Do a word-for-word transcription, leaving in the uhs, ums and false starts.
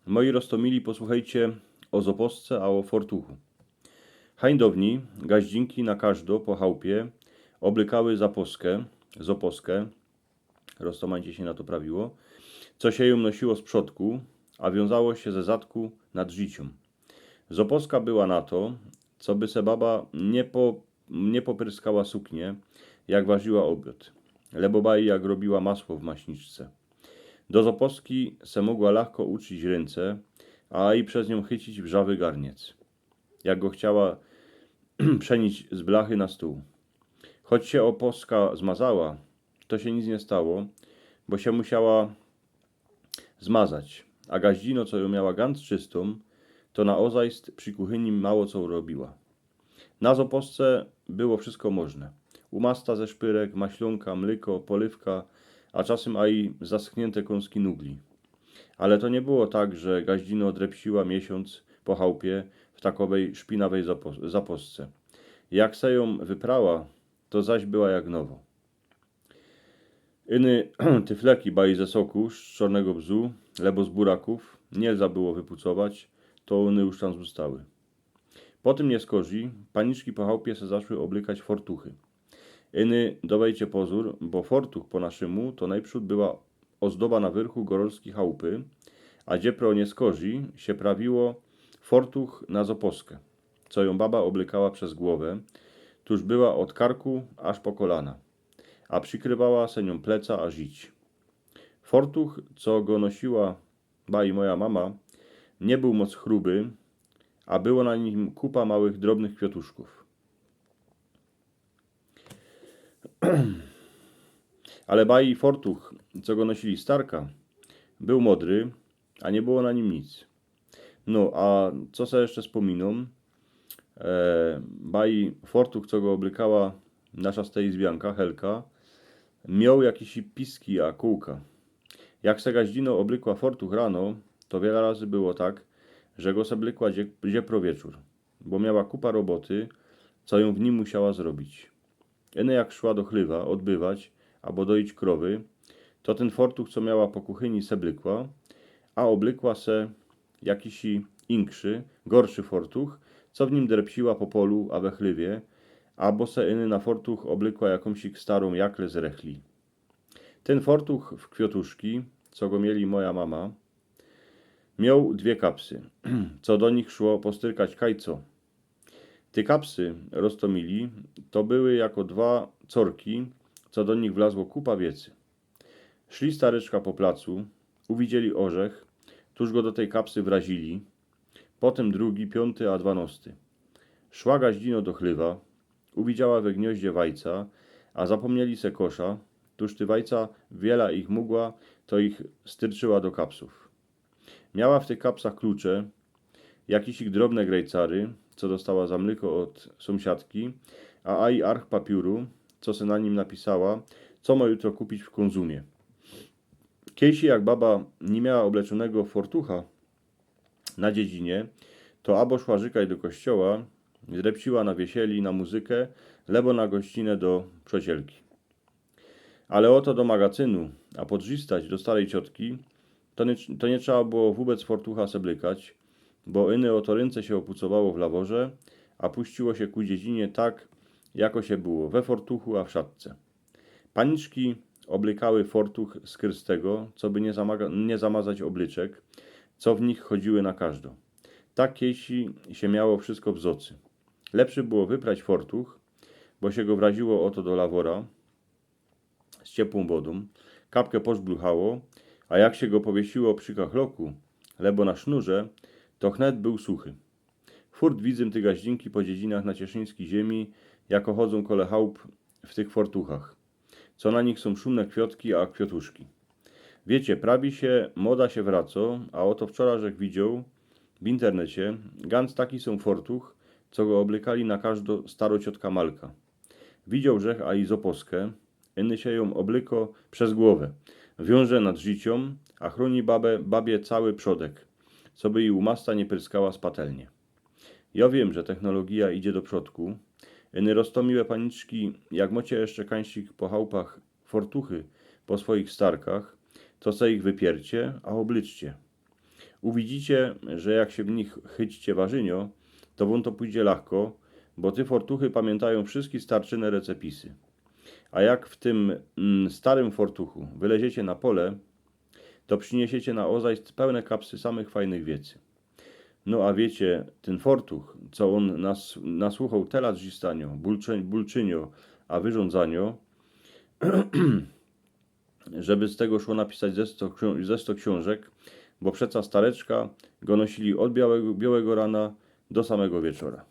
Moi roztomili, posłuchejcie ô zopostce a ô fortuchu. Hań downij gaździnki na kożdo po chałpie oblykały zapostkę, zopostkę, roztomańcie sie na to prawiło, co sie jōm nosiło z przodku, a wiązało sie ze zadku nad żiciōm. Zopostka była na to, coby se baba niy po-, niy popryskała suknie, jak warziła ôbiod, lebo baj jak robiła masło w maśniczce. Do zopostki se mogła lachko utrzić rynce, a i bez niōm chycić wrzawy garniec, jak go chciała przenić z blachy na stōł. Choć sie ôpostka zmazała, to sie nic niy stało, bo sie musiała zmazać, a gaździno, co jōm miała gans czystōm, to na ôzajst przi kuchyni mało co robiła. Na zopostce było wszystko możne. Umasta ze szpyrek, maślōnka, mlyko, polywka, a czasym aj zaschniynte kōnski nugli. Ale to niy było tak, że gaździno drepsiła miesiōnc po chałpie w takowej szpinawej zapo-, zapostce. Jak se jōm wyprała, to zaś była jak nowo. Iny tyfleki baj ze soku z czornego bzu, lebo z burakōw, niy lza było wypucować, to ône już tam zostały. Po tym niy skorzij paniczki po chałpie se zaczły ôblykać fortuchy. Iny, dowejcie pozōr, bo fortuch po naszymu to nojprzōd była ôzdoba na wyrchu gorolskij chałpy, a dziepro niy skorzij sie prawiło fortuch na zopostkę, co jōm baba ôblykała bez głowa, tōż była ôd karku aż po kolana, a przykrywała se niōm pleca a żić. Fortuch, co go nosiła baj moja mama, niy bōł moc chruby, a było na nim kupa małych, drobnych kwiatuszkōw. Ale baj fortuch, co go nosili starka, bōł modry, a niy było na nim nic. No, a co se jeszcze spominōm? E, baj fortuch, co go ôblykała nasza stejizbianka, Helka, mioł jakeś piski a kōłka. Jak se gaździno ôblykła fortuch rano, to wiela razy było tak, że go se blykła dzie-, dziepro wieczōr, bo miała kupa roboty, co jōm w nim musiała zrobić. Ino jak szła do chlywa ôdbywać abo doić krowy, to tyn fortuch, co miała po kuchyni, se blykła, a ôblykła se jakiś inkszy, gorszy fortuch, co w nim drepsiła po polu a we chlywie, abo se ino na fortuch ôblykła jakōmś starōm jakle z rechli. Tyn fortuch w kwiatuszki, co go mieli moja mama, mioł dwie kapsy, co do nich szło postyrkać kajco. Te kapsy, roztomili, to były jako dwa corki, co do nich wlazło kupa wiecy. Szli staryczka po placu, uwidzieli ôrzech, tōż go do tyj kapsy wrazili, potym drugi, piōnty a dwanŏsty. Szła gaździno do chlywa, uwidziała we gnioździe wajca, a zapōmnieli se kosza, tōż ty wajca wiela ich mogła, to ich styrczyła do kapsōw. Miała w tych kapsach klucze, jakiś drobne grejcary, co dostała za mlyko ôd sōmsiadki, a aj arch papiōru, co se na nim napisała, co mŏ jutro kupić w Kōnzumie. Kejsi jak baba niy miała ôbleczōnego fortucha na dziedzinie, to abo szła rzykać do kościoła, drepciła na wiesieli, na muzyka, lebo na gościna do przōjcielki. Ale ôto do magacynu, a podrzistać do staryj ciotki, to niy, to niy trzeba było wōbec fortucha se blykać, bo ino ôto rynce sie ôpucowało w laworze, a puściło sie ku dziedzinie tak, jako sie było, we fortuchu a w szatce. Paniczki ôblykały fortuch z kyrstego, coby niy zamaga-, niy zamazać ôblyczek, co w nich chodziły na kożdo. Tak kejsi sie miało wszystko w zocy. Lepszy było wyprać fortuch, bo sie go wraziło ôto do lawora z ciepłōm wodōm, kapka poszbluchało, a jak sie go powiesiło przi kachloku, lebo na sznurze, to chnet bōł suchy. Furt widzym te gaździnki po dziedzinach na cieszyńskij ziymi, jako chodzōm kole chałup w tych fortuchach, co na nich sōm szumne kwiŏtki a kwiŏtuszki. Wiycie, prawie sie moda sie wracŏ, a ôto wczora żech widzioł w internecie, gans taki sōm fortuch, co go ôblykali na kożdo starŏ ciotka Malka. Widzioł żech aj zopostkę, ino sie jōm ôblykŏ bez głowa, wiąże nad żiciōm, a chrōni babie, babie cały przodek, coby ji umasta niy pyrskała z patelnie. Jŏ wiym, że technologijŏ idzie do przodku, ino roztōmiłe paniczki, jak mŏcie jeszcze kańsik po chałupach fortuchy po swojich starkach, to se ich wypiercie, a ôblyczcie. Uwidzicie, że jak sie w nich chyćcie warzynio, to wōm to pōjdzie lachko, bo te fortuchy pamiyntajōm wszyjske starczyne recepisy. A jak w tym mm, starym fortuchu wyleziecie na pole, to prziniesiecie na ozajst pełne kapsy samych fajnych wiecy. No a wiecie, tyn fortuch, co ôn nas, nasłuchoł tela drzistaniŏ, bulczynio, a wyrządzaniŏ, żeby z tego szło napisać ze sto, ksiō- ze sto ksiōnżek, bo przeca stareczka go nosili ôd białego, białego rana do samego wieczora.